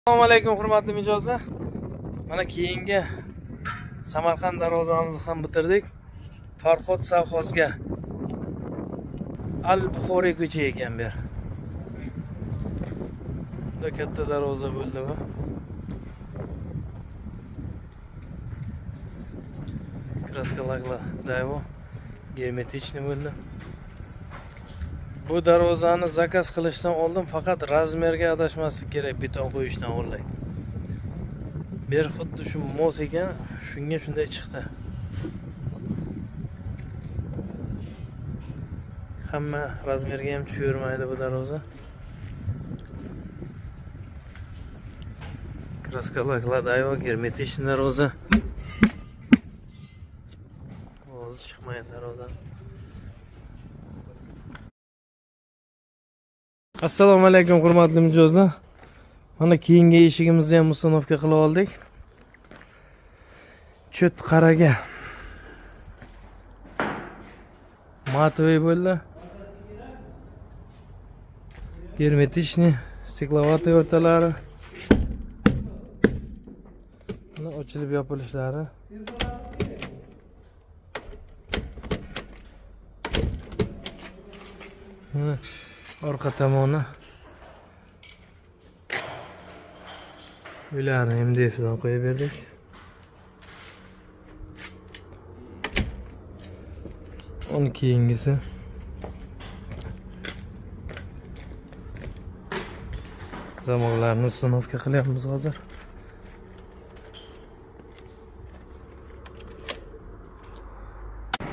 Assalomu alaykum hurmatli mijozlar. Mana keyingi Samarqand darvozamizni ham bitirdik. Farhod sovxozga Al-Buxoriy ko'cha ekan bu yer. Bunda katta darvoza bo'ldi bu. Kraska lakla dayvo germetichni bo'ldi. Bu darvozani zakaz qilishdan oldin faqat razmerga adashmaslik kerak, beton qo'yishdan oldin. Ber xuddi shu mos ekan, shunga shunday chiqdi. Hamma razmerga ham tushavermaydi bu darvoza. Kraska lakla dayvo germetichni darvoza. Ovozi chiqmaydi darvozadan. Assalomu alaykum hurmatli mijozlar. Mana keyingi eshigimizni ham установка qilib oldik. Cho't qaraga. Матовый bo'ldi. Герметичный, стекловатый o'rtalari. Mana ochilib yopilishlari. Mana orqa tomoni. Uylarni MDF'dan qo'yib berdik. Uni keyingisi. Zamoqlarni установка qilyapmiz hozir.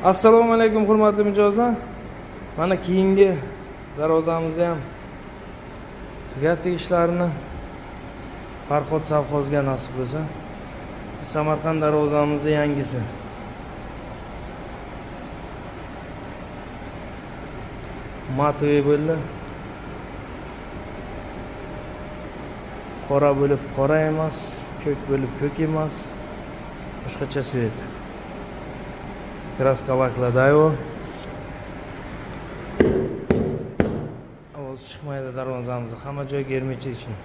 Assalomu alaykum hurmatli mijozlar. Mana keyingi darvozamizni ham tugatdik ishlarini. Farhod sovxozga nasib bo'lsa. Samarqand darvozamizni yangisi. Матовый bo'ldi. Qora bo'lib qora emas, ko'k bo'lib ko'k emas. Boshqacha цвет. Краска lakla dayvo. Ovoz chiqmaydi darvozamizni. Hamma joy germetичный.